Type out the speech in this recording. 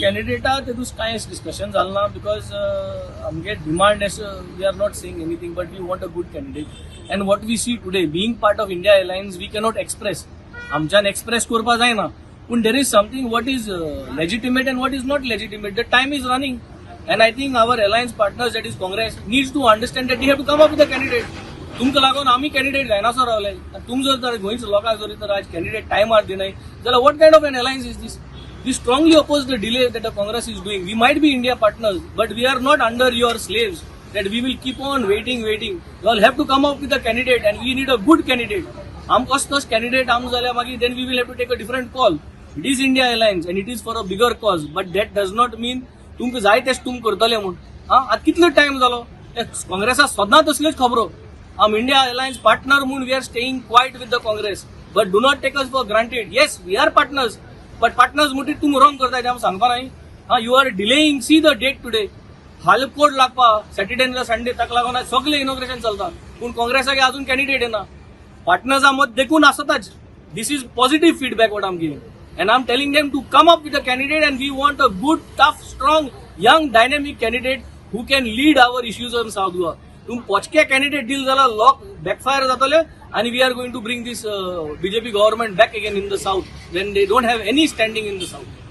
कॅन्डिडेटा तेतून कांयच डिस्कशन जालें ना, because आमगे demand as we are not saying anything, but we want a good candidate. And what we see today, being part of India alliance, we cannot express. आमच्यान express करपा जायना, पूण there is something what is legitimate and what is not legitimate. The time is running and I think our alliance partners, that is Congress, needs to understand that you have to come up with a candidate. तुमकां लागून आमी candidate गायनासो रावले. तुम जर तर गोंयच्या लोकांक जरी तर आज कॅन्डिडेट टायमार दिनाय जाल्यार what kind of an alliance is this? We strongly oppose the delay that the Congress is doing. We might be India partners, but we are not under your slaves that we will keep on waiting, waiting. You all have to come up with a candidate and we need a good candidate. आम कसलोच candidate आम जाल्यार मागीर then we will have to take a different call. It is India alliance and it is for a bigger cause, but that does not mean तुमकां जाय तेच तुम करतले म्हूण. हा, आतां कितलो टायम जालो, काँग्रेसाक सदां तसल्योच खबरो. आम इंडिया अलायन्स पार्टनर म्हूण we are staying quiet with the Congress, but do not take us for granted. Yes, we are partners, but partners म्हणटीर तुमी रॉंग करताय तें आमी सांगपा नाय. हा, you are delaying. See the date today. हाल code लागपा सॅटर्डे नाल्यार संडे, ताका लागून आयज सगळें इनॉग्रेशन चलता, पूण काँग्रेसाक अजून कॅन्डिडेट येना. पार्टनर्सा मत देखून आसताच. This is positive feedback what I'm giving and I am telling them to come up with a candidate, and we want a good, tough, strong, young, dynamic candidate who can lead our issues on South Goa. तुम पोचके candidate दिल जाल्यार लोक backfire जातले आणि we are going to bring this BJP government back again in the South when they don't have any standing in the South.